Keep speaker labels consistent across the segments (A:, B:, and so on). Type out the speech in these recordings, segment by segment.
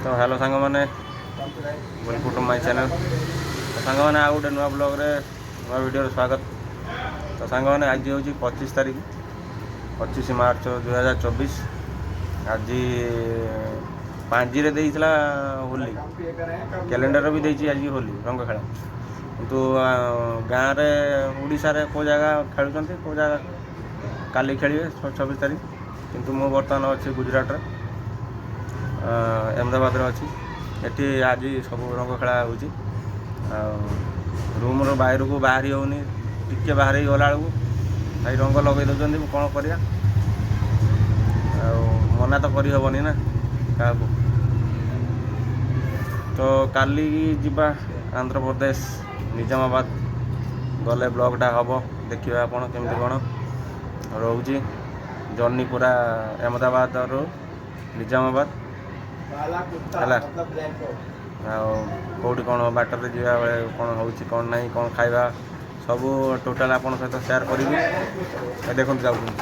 A: ତ ହ୍ୟାଲୋ ସାଙ୍ଗମାନେ, welcome to my channel. ତ ସାଙ୍ଗମାନେ, ଆଉ ଗୋଟେ ନୂଆ ବ୍ଲଗ୍ରେ, ନୂଆ ଭିଡ଼ିଓରେ ସ୍ୱାଗତ। ତ ସାଙ୍ଗମାନେ, ଆଜି ହେଉଛି 25 ତାରିଖ, 25 ମାର୍ଚ୍ଚ 2024। ଆଜି ପାଞ୍ଜିରେ ଦେଇଥିଲା ହୋଲି, କ୍ୟାଲେଣ୍ଡର ବି ଦେଇଛି ଆଜି ହୋଲି ରଙ୍ଗ ଖେଳ। କିନ୍ତୁ ଗାଁରେ, ଓଡ଼ିଶାରେ କେଉଁ ଜାଗା ଖେଳୁଛନ୍ତି, କେଉଁ ଜାଗା କାଲି ଖେଳିବେ, 26 ତାରିଖ। କିନ୍ତୁ ମୁଁ ବର୍ତ୍ତମାନ ଅଛି ଗୁଜୁରାଟରେ, ଅହମଦାବାଦରେ ଅଛି। ଏଠି ଆଜି ସବୁ ରଙ୍ଗ ଖେଳା ହେଉଛି। ଆଉ ରୁମ୍ର ବାହାରକୁ ବାହାରି ହେଉନି। ଟିକେ ବାହାରି ଗଲା ବେଳକୁ ଭାଇ ରଙ୍ଗ ଲଗେଇ ଦେଉଛନ୍ତି। କ'ଣ କରିବା ଆଉ? ମନା ତ କରିହେବନି ନା କାହାକୁ। ତ କାଲି ଯିବା ଆନ୍ଧ୍ରପ୍ରଦେଶ ନିଜାମାବାଦ। ଗଲେ ବ୍ଲଗ୍ଟା ହେବ, ଦେଖିବେ ଆପଣ କେମିତି କ'ଣ ରହୁଛି ଜର୍ଣ୍ଣି ପୁରା ଅହମଦାବାଦରୁ ନିଜାମାବାଦ ହେଲା। ଆଉ କେଉଁଠି କ'ଣ ବାଟରେ ଯିବା ବେଳେ କ'ଣ ହେଉଛି, କ'ଣ ନାହିଁ, କ'ଣ ଖାଇବା, ସବୁ ଟୋଟାଲ୍ ଆପଣଙ୍କ ସହିତ ସେୟାର କରିବି। ଏ ଦେଖନ୍ତୁ, ଯାଉଛନ୍ତି।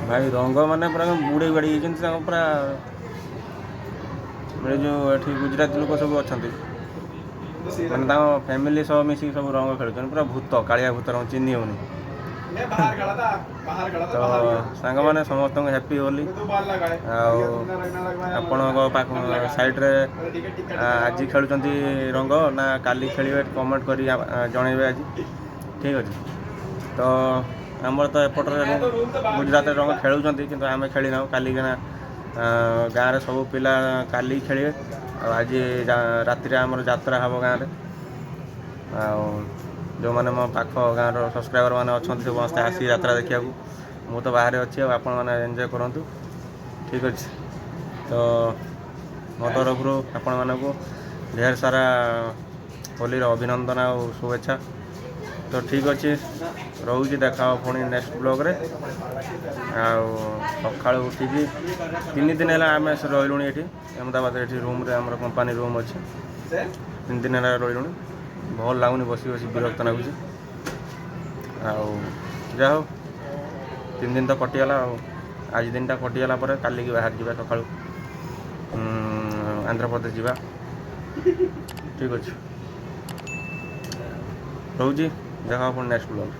A: ଭାଇ, ରଙ୍ଗ ମାନେ ପୁରା ବୁଡ଼େଇ ବାଡ଼େଇ ହେଇଛନ୍ତି ତାଙ୍କ ପୁରା। ଏ ଯେଉଁ ଏଠି ଗୁଜୁରାତି ଲୋକ ସବୁ ଅଛନ୍ତି, ମାନେ ତାଙ୍କ ଫ୍ୟାମିଲି ସହ ମିଶିକି ସବୁ ରଙ୍ଗ ଖେଳୁଛନ୍ତି। ପୁରା ଭୂତ, କାଳିଆ ଭୂତ ରଙ୍ଗ, ଚିହ୍ନି ହେଉନି। ତ ସାଙ୍ଗମାନେ, ସମସ୍ତଙ୍କୁ ହ୍ୟାପି ହୋଲି। ଆଉ ଆପଣଙ୍କ ପାଖ ସାଇଡ଼୍ରେ ଆଜି ଖେଳୁଛନ୍ତି ରଙ୍ଗ ନା କାଲି ଖେଳିବେ, କମେଣ୍ଟ କରି ଜଣେଇବେ ଆଜି। ଠିକ୍ ଅଛି। ତ ଆମର ତ ଏପଟରେ ଗୁଜୁରାଟରେ ରଙ୍ଗ ଖେଳୁଛନ୍ତି, କିନ୍ତୁ ଆମେ ଖେଳିନାହୁଁ କାଲିକିନା। ଗାଁରେ ସବୁ ପିଲା କାଲି ଖେଳିବେ। ଆଉ ଆଜି ରାତିରେ ଆମର ଯାତ୍ରା ହେବ ଗାଁରେ। ଆଉ ଯେଉଁମାନେ ମୋ ପାଖ ଗାଁର ସବସ୍କ୍ରାଇବର ମାନେ ଅଛନ୍ତି, ସମସ୍ତେ ଆସି ଯାତ୍ରା ଦେଖିବାକୁ। ମୁଁ ତ ବାହାରେ ଅଛି, ଆଉ ଆପଣମାନେ ଏନ୍ଜୟ କରନ୍ତୁ। ଠିକ୍ ଅଛି। ତ ମୋ ତରଫରୁ ଆପଣମାନଙ୍କୁ ଢେର ସାରା ହୋଲିର ଅଭିନନ୍ଦନ ଆଉ ଶୁଭେଚ୍ଛା। ତ ଠିକ୍ ଅଛି, ରହୁଛି। ଦେଖା ହେବ ପୁଣି ନେକ୍ସଟ ବ୍ଲଗ୍ରେ। ଆଉ ସକାଳୁ ଉଠିକି, 3 ଦିନ ହେଲା ଆମେ ରହିଲୁଣି ଏଠି ଅହମଦାବାଦରେ। ଏଠି ରୁମ୍ରେ, ଆମର କମ୍ପାନୀ ରୁମ୍ ଅଛି। 3 ଦିନ ହେଲା ରହିଲୁଣି। ଭଲ ଲାଗୁନି, ବସି ବସି ବିରକ୍ତ ଲାଗୁଛି। ଆଉ ଯାହା ହଉ, 3 ଦିନ ତ କଟିଗଲା। ଆଉ ଆଜି ଦିନଟା କଟିଗଲା ପରେ କାଲିକି ବାହାରି ଯିବା ସକାଳୁ, ଆନ୍ଧ୍ରପ୍ରଦେଶ ଯିବା। ଠିକ୍ ଅଛି, ରହୁଛି। ଦେଖା ପୁଣି ନେକ୍ସଟ ବ୍ଲଗ୍।